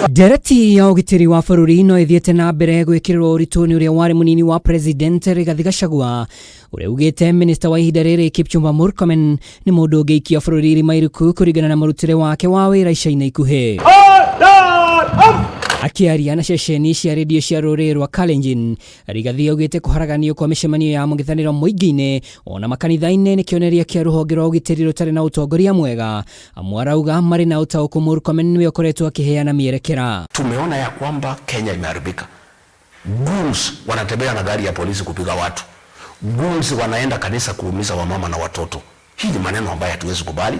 Ndereti ya ũgitĩri wa bũrũri no ĩthiĩte na mbere gwĩkĩrĩrwo ũritũ nĩ ũrĩa warĩ mũnini wa president Rigathi Gachagua, ũrĩa ugĩte minista wa ihinda rĩrĩ Kipchumba Murkomen nĩ mũndũ ũngĩikia bũrũri irima iriku kũringana na mũrutĩre wake wa wĩra ica-inĩ ikuhĩ. Akĩaria na ceceni cia redio cia rũrĩrĩ rwa Kalenjin, Rigathi augĩte kũharaganio kwa mĩcemanio ya mũng'ethanĩro mũingĩ-inĩ ona makanitha-inĩ nĩ kĩonereria kĩa rũhonge rwa ũgitĩri rũtarĩ na ũtongoria mwega. Amwe arauga marĩ na ũtaũku Murkomen nĩwe ũkoretwo akĩheana mĩerekera. Tumeona ya kwamba Kenya imeharibika. Goons wanatembea na gari ya polisi kupiga watu. Goons wanaenda kanisa kuumiza wamama na watoto. Hii ni maneno ambayo hatuwezi kubali.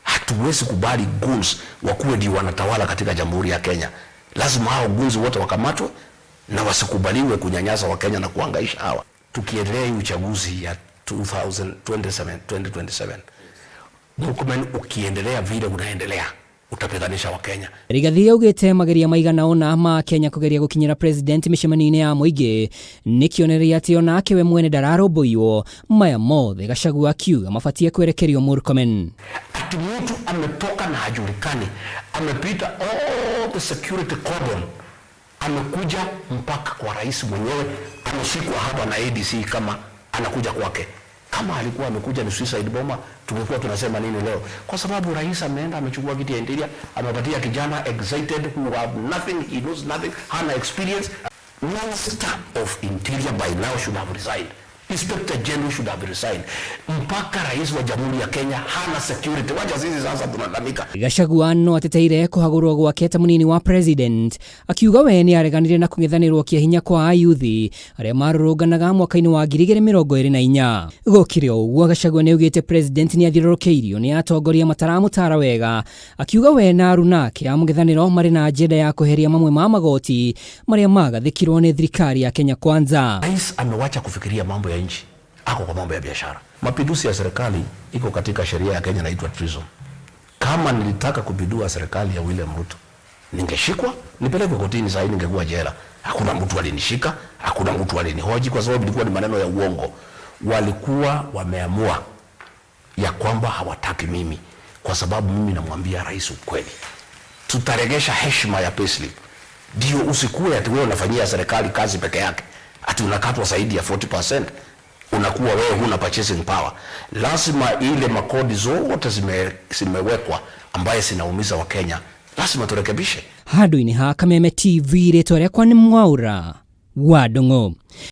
Hatuwezi kubali goons wakuwe ndio wanatawala katika Jamhuri ya Kenya. Lazima hao goons wote wakamatwe na wasikubaliwe kunyanyasa Wakenya na kuhangaisha hawa. Tukiendelea hii uchaguzi ya 2027, 2027, Murkomen ukiendelea vile unaendelea, utapiganisha Wakenya. Rigathi augĩte mageria maigana ũna ma Kenya kũgeria gũkinyĩra president mĩcemanio-inĩ ya mũingĩ nĩ kĩonereria atĩ onake we mwene ndararũmbũiywo. Maya mothe Gachagua akiuga mabatie kwerekerio Murkomen. Ati mtu ametoka na hajulikani, amepita all the security cordon, amekuja mpaka kwa rais mwenyewe, ameshikwa hapa na ADC kama anakuja kwake. Kama alikuwa amekuja ni suicide bomber, tungekuwa tunasema nini leo? Kwa sababu rais ameenda, amechukua kiti ya interior, amepatia kijana excited who have nothing, he knows nothing, hana experience. Minister of Interior by now should have resigned. Inspector General should have resigned. Mpaka rais wa Jamhuri ya Kenya hana security. Wacha sisi sasa tunalalamika. Gachagua no ateteire kũhagũrwo gwake ta mũnini wa president, akiuga we nĩ areganire na kũng'ethanĩrwo kĩa hinya kwa ayuthi arĩa marũrũnganaga mwaka-inĩ wa 2024. Gũkĩrĩ o ũguo, Gachagua nĩ augĩte president nĩ athiũrũrũkĩirio nĩ atongoria mataramũtara wega, akiuga we na arunake a mũng'ethanĩro marĩ na agenda ya kweheria mamwe ma magoti marĩa magathĩkirwo nĩ thirikari ya Kenya Kwanza. Rais amewacha kufikiria mambo ya nchi, ako kwa mambo ya biashara. Mapinduzi ya serikali iko katika sheria ya Kenya inaitwa treason. Kama nilitaka kupindua serikali ya William Ruto, ningeshikwa nipelekwe kotini, sasa ningekuwa jela. Hakuna mtu alinishika, hakuna mtu alinihoji kwa sababu ilikuwa ni maneno ya uongo. Walikuwa wameamua ya kwamba hawataki mimi, kwa sababu mimi namwambia rais ukweli. Tutaregesha heshima ya payslip, ndio usikuwe ati wewe unafanyia serikali kazi peke yake, ati unakatwa zaidi ya 40%, unakuwa wewe huna purchasing power. Lazima ile makodi zote zimewekwa ambaye zinaumiza Wakenya, lazima turekebishe. Handũ-inĩ ha Kameme TV, rĩtwa rĩakwa nĩ Mwaura wa Ndung'u.